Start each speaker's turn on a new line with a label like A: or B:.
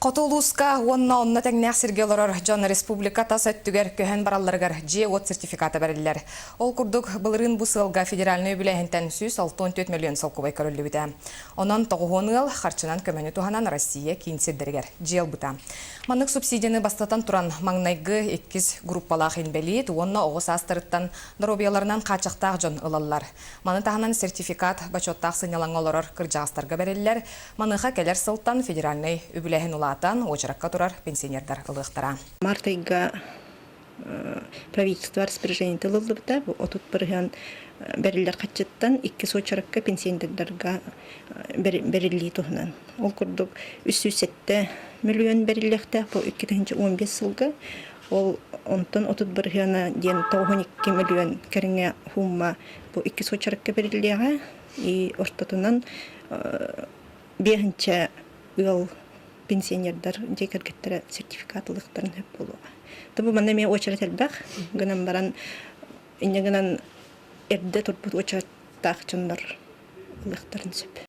A: Хоту улууска уонна онно тэҥнээх сиргэ олорор дьон республика тас өттүгэр көһөн баралларыгар дьиэ-уот сертификата бэриллэр. Ол курдук, былырыын бу сыалга федеральнай үбүлээһинтэн 164 мөлүйүөн солкуобай көрүллүбүтэ. Онон тоҕуһуон ыал харчынан көмөнү туһанан Россия киин сирдэригэр дьиэ ылбыта. Маннык субсидияны бастатан туран, маҥнайгы иккис группалаах инбэлиит уонна оҕо саастарыттан доруобуйаларынан хааччахтаах дьон ылаллар. Маны таһынан сертификат бочуоттаах сынньалаҥҥа олорор кырдьаҕастарга бэриллэр. Маныаха кэлэр сылтан федеральнай үбүлээһин улаатан, уочаракка турар пенсионердар ылыахтара.
B: Март ыйга правительство распоряжениета ылыллыбыта. Бу 30% бэриллэр хаччыттан иккис уочаракка пенсионердарга бэриллии туһунан. Ол курдук 307 миллион бэриллиэхтээх бу 2015 сылга. Ол онтон 30 бырыһыана диэн 92 миллион кэриҥэ сумма бу иккис уочаракка бэриллиэҕэ. И ортотунан биэһинчэ ыал пенсионердар дьиэ кэргэттэрэ сертификат ылыахтарын сөп буолуоҕа. Бу манна эмиэ уочарат элбэх гынан баран инньэ гынан эрдэ турбут уочараттаах дьоннор ылыахтарын сөп.